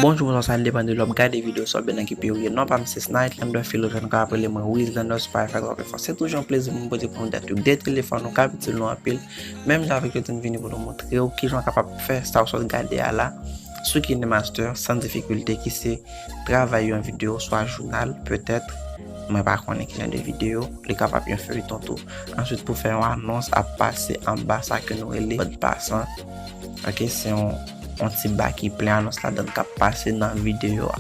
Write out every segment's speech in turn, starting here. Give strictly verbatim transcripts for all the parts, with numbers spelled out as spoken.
Bonjou, bonswa, sa depann de lè w ap gade videyo sa oubyen nan ki peyi w ye. Non pa m se Snight Lander Philogène, ou ka rele mwen Wiz Lander sou Pi Fi Drop Info. Se toujou yon plezi pou mwen pote pou nou dat de telefòn ou k ap itil nou anpil. Menm jan avèk yo te vini pou nou montre w kijan w kapab fè sa w sot gade a la sou KineMaster san difikilte, ki se travay yon videyo, swa jounal, petèt, mwen pa konnen ki jan de videyo, li kapab yon feyton tou. Answit, pou fè yon anons ap pase anba sa ke nou rele bande passante. Ok, se yon, yon ti ba ki plen anons ladan l k ap pase nan videyo a.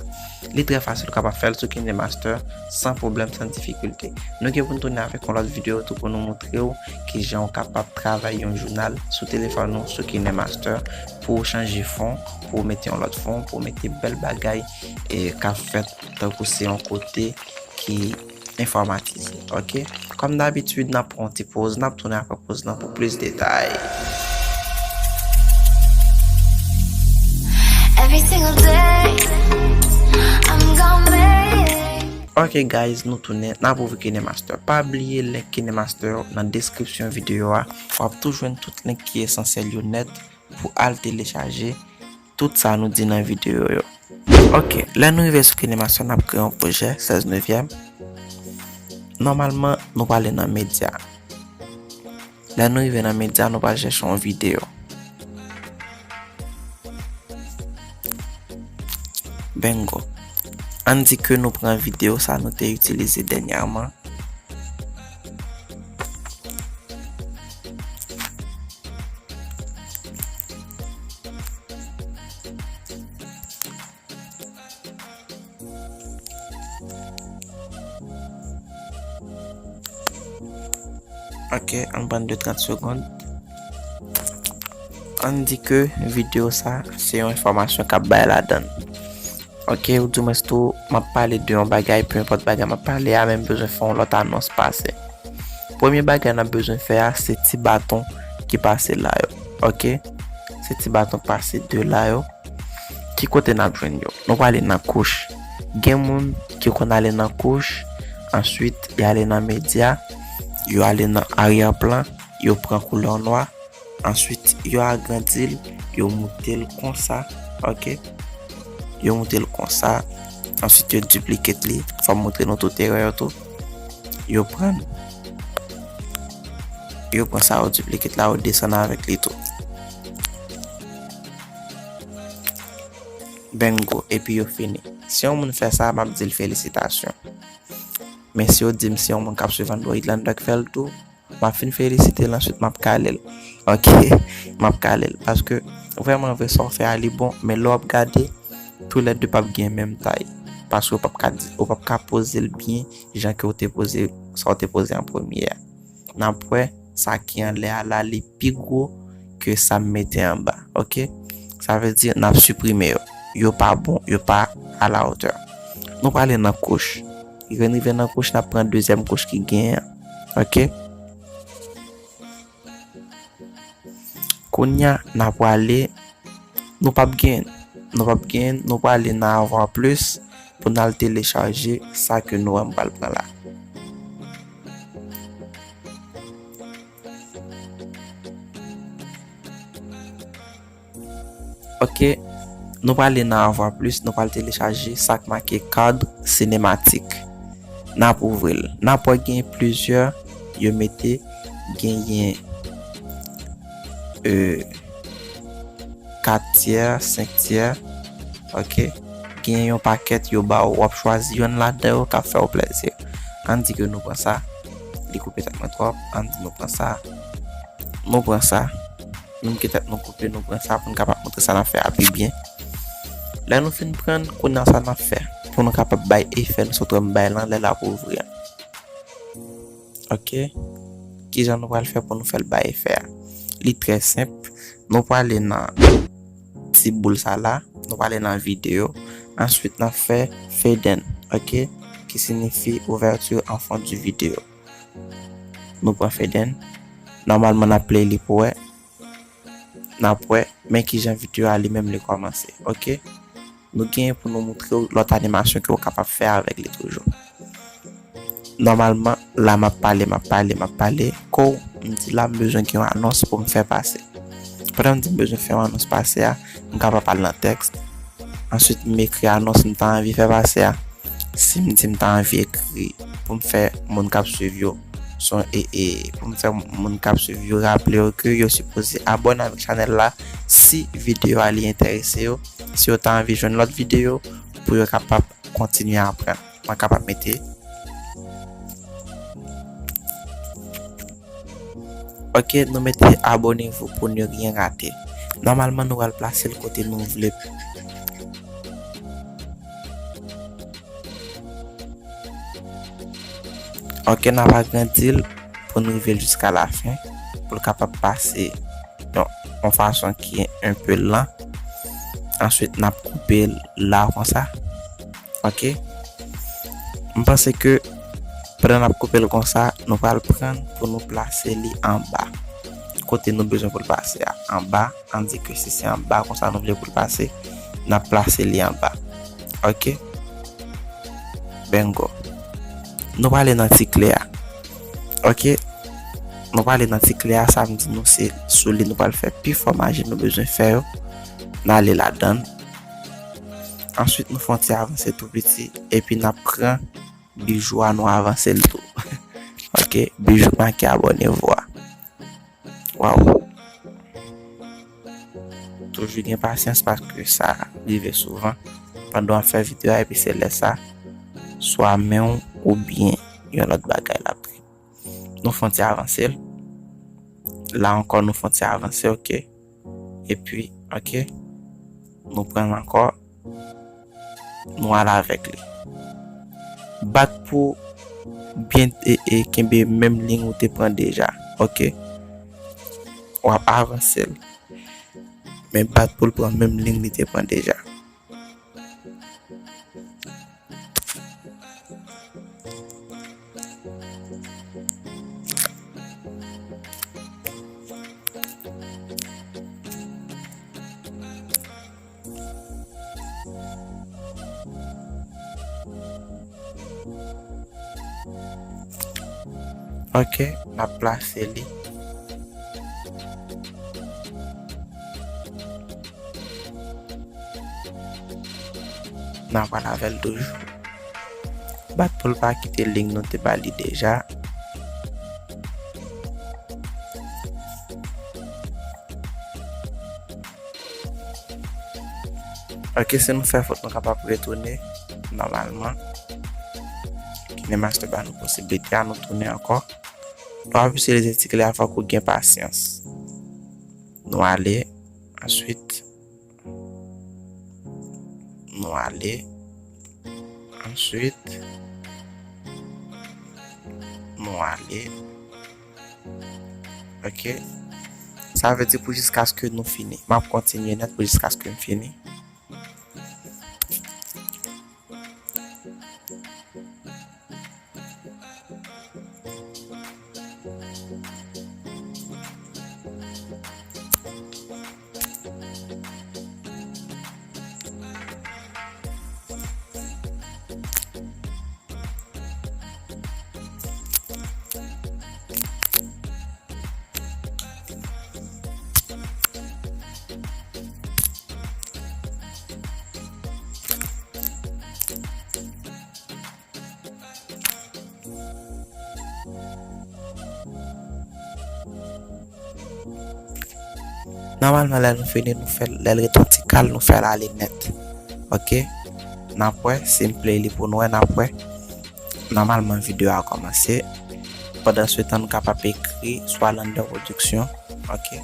Li trè fasil, ou kapab fè l sou KineMaster san pwoblèm, san difikilte. Nou gen pou n tounen avèk yon lòt videyo tou pou nou montre w kijan w kapab travay yon jounal sou telefòn ou sou KineMaster pou w chanje fon, pou w mete yon lòt fon, pou w mete bèl bagay e k ap fèt tankou se yon kote ki enfòmatize, ok? Kòm dabitid, n ap pran yon ti poz, n ap tounen apre poz lan pou plis detay. Every single day, I'm gonna make it. Ok, guys, nou tounen, n ap ouvri KineMaster. Pa bliye link KineMaster nan deskripsyon videyo a. W ap tou jwenn tout link ki esansyèl yo nèt pou al telechaje tout sa nou di nan videyo yo. Ok, lè nou rive sou KineMaster, n ap kreye yon pwojè, sèz nevyèm. Nòmalman, nou prale nan medya. Lè nou rive nan medya, nou pral chèche yon videyo. Bingo. Ann di ke nou pran videyo sa nou te itilize dènyèman. Ok, ann pran de trant segonn. Ann di ke videyo sa, se yon enfòmasyon k ap bay ladan l. Ok, ou di mwen tou, m ap pale de yon bagay, pe enpòt bagay m ap pale a, men m bezwen fè yon lòt anons pase. Premye bagay n ap bezwen fè a, se ti baton ki pase la yo. Ok? Se ti baton k pase de la yo. Ki kote n ap jwenn yo? Nou prale nan kouch. Gen moun ki konn ale nan kouch, answit, y ale nan medya, yo ale nan aryè plan, yo pran koulè nwa, answit, yo agrandi l, yo moute l konsa, ok? Yo moute l konsa, answit, yo duplicate li, fò m montre nou tout erè yo tou. Yo pran, yo pran sa yo duplicate la, yo desann avèk li tou. Bingo, epi yo fini. Si yon moun fè sa, m ap di l felisitasyon. Men si yo di m se yon moun k ap swiv Android Lander k fè l tou, m ap fin felisite l, answit m ap kale l. Ok, m ap kale l. Paske, vrèman vre, sa w fè a, li bon, men lè w ap gade, toulède p ap gen menm tay. Paske w p ap ka di, w p ap ka poze l byen, jan ke w te poze, sa w te poze an premye a. N ap wè, sa ki anlè a la, li pi gwo ke sa m mete anba, ok? Sa vle di, n ap siprime yo. Yo pa bon, yo pa à la hauteur. Nou prale nan kouch. Lè n rive nan kouch, n ap pran dezyèm kouch ki genyen an, ok? Kounye a, n a prale, nou p ap gen, nou p ap gen, nou prale nan avoir plus pou n al telechaje sa ke nou wè m pral pran la. Ok, nou prale nan avoir plus, nou pral telechaje sa k make cadre cinématique. N ap ouvri l. N ap wè gen plizyè yo mete, genyen, euh, kat tyè, senk tyè, ok. Gen yon pakèt yo ba w, w ap chwazi yonn ladan yo k ap fè w plèzi. Ann di ke nou pran sa, li koupe tèt mwen twòp, ann di nou pran sa, nou pran sa, nou mete tèt nou koupe, nou pran sa pou n kapab montre sa n ap fè a pi byen. Lè nou fin pran l, kounye a sa n ap fè pou nou kapab bay efè nou sot wè m bay lan lè l ap ouvri an. Ok. Kijan nou pral fè pou nou fè l bay efè a? Li trè senp. Nou prale nan ti boul sa la. Nou prale nan videyo. Answit, n ap fè fade in, ok? Ki siyifi ouverture en fond du vidéo. Nou pran fade in. Nòmalman, n ap play li pou wè. n ap wè men kijan videyo a li menm li kòmanse, oke? Nou genyen pou nou moutre w lòt animasyon ke w kapab fè avèk li toujou. Nòmalman, la m ap pale, m ap pale, m ap pale. Kou m di la, m bezwen gen yon anons pou m fè pase. Pandan m di m bezwen fè yon anons pase a, m kapab al nan tèks. Answit, m ekri anons m ta anvi fè pase a. Si m di m ta anvi ekri pou m fè moun k ap swiv yo, son, e, e, pou m fè moun k ap swiv yo raple yo ke yo sipoze abòne avèk chanèl la si videyo a li enterese yo, si yo ta anvi jwenn lòt videyo pou yo kapab kontinye aprann. Mwen kapab mete. Oke, nou mete abonnez-vous pour ne rien rater. Nòmalman, nou pral plase l kote nou vle. Oke, n ap agrandi l pou n rive l jiska lafen, pou l kapab pase yon, yon fason ki enpe lan. Answit, n ap koupe l la konsa. Oke? M panse ke pandan n ap koupe l konsa, nou pral pran pou nou plase li anba. Kote nou bezwen pou l pase a, anba. Ann di ke si se anba konsa nou vle pou l pase, n ap plase li anba. Oke? Bingo. Nou prale nan ti kle a. Oke? Nou prale nan ti kle a, sa vle di nou se sou li nou pral fè pifò maji nou bezwen fè yo. N ale ladan l. Answit, nou fè yon ti avanse tou piti, epi n ap pran bijou a, nou avanse l tou. Oke, bijou make abonnez-vous a. Waw. Toujou gen pasyans paske sa rive souvan. Pandan w ap fè videyo a, epi se lè sa, swa men w oubyen yon lòt bagay l ap trip. Nou fè yon ti avanse l. La ankò, nou fè yon ti avanse, oke. Epi, oke, nou pran l ankò. Nou al avèk li. Bat pou byen e, e kenbe menm liy ou te pran deja. Oke. W ap avanse l. Men bat pou l pran menm liy li te pran deja. Oke, n ap plase li. N ap al avè l toujou. Bat pou l pa kite liy nou te ba li deja. Oke, si nou fè fot, nou kapab retounen nòmalman. KineMaster ba nou posiblite a, nou tounen ankò. Lè w ap itilize ti kle a, fòk ou gen pasyans. Nou ale, answit, nou ale, answit, nou ale. Oke. Sa vle di pou jiskaske nou fini. M ap kontinye nèt pou jiskaske m fini. Nòmalman, lè nou fini, nou fè l, lè l ret yon ti kal, nou fè l ale nèt. Oke? N ap wè, si m play li pou nou wè, n ap wè. Nòmalman, videyo a kòmanse. Pandanswetan, nou kapab ekri swa Lander Production. Oke?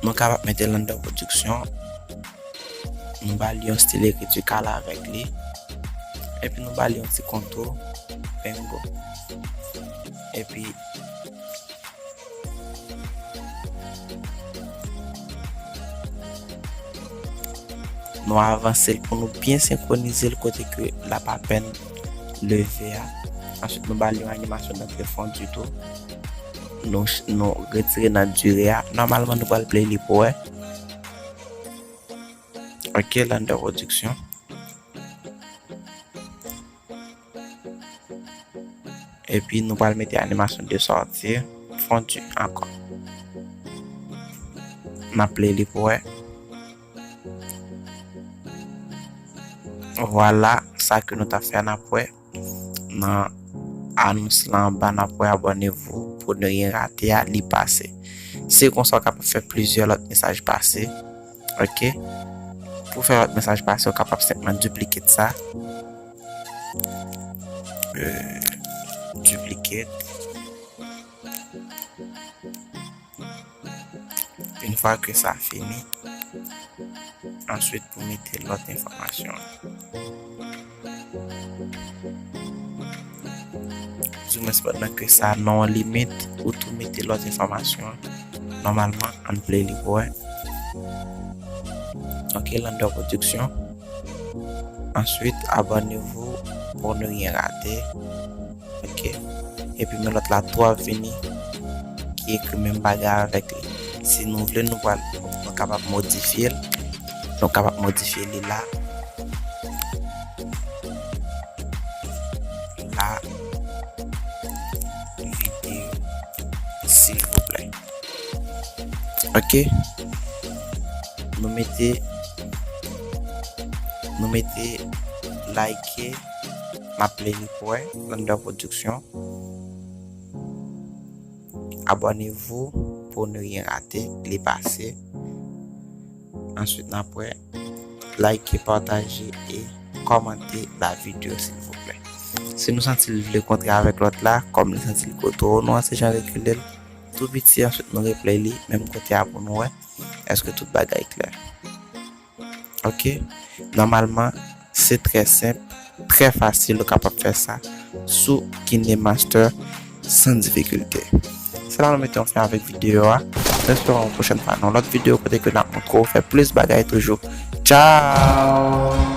Nou kapab mete Lander Production. Nou ba li yon stil ekriti kal avèk li. Epi nou ba li yon ti kontou. Bingo. Epi nou avanse l pou nou byen senkwonize l kote ke l ap apèn leve a. Answit, nou ba l yon animasyon dantre fondi tou. Nou, nou retire nan dire a. Nòmalman, nou pral play li pou wè. Ok, Lander Production. Epi nou pral mete animasyon de sòti fondi ankò. N ap play li pou wè. Vwala, sa ke nou t ap fè a n ap wè nan anons la anba, n ap wè abonnez-vous pour ne rien rater a, li pase. Se konsa w kapab fè plizyè lòt mesaj pase. Ok. Pou fè lòt mesaj pase, w kapab senpman duplicate sa. Euh, duplicate. Yon fwa ke sa fini, answit pou mete lòt enfòmasyon. Di mwens pandan ke sa non limit, ou tou mete lòt enfòmasyon. Nòmalman, ann play li pou wè. Ok, Lander Production. Answit, abonnez-vous pour ne rien rater. Ok. Epi men lòt la tou ap vini ki ekri menm bagay avèk li. Si nou vle, nou pral, nou kapab modifye l. Nou kapab modifye li la. La vidéo, silvouplè. Ok. Nou mete, nou mete like, m ap play li pou wè, Lander Production. Abonnez-vous pour ne rien rater, li pase. Answit, n ap wè, like, pataje e kòmante la vidéo, silvouplè. Si nou santi l vle kontre avèk lòt la, kòm li santi l gwo twò, nou an se jan rekile l tou piti, answit nou replay li menm kote a pou nou wè èske tout bagay klè. Ok, nòmalman, se trè senp, trè fasil, ou kapab fè sa sou KineMaster san difikilte. Se la nou mete yon fen avèk videyo a. Nou espere yon pwochèn fwa nan yon lòt videyo kote ke n ap montre w fè plis bagay toujou. Tchao!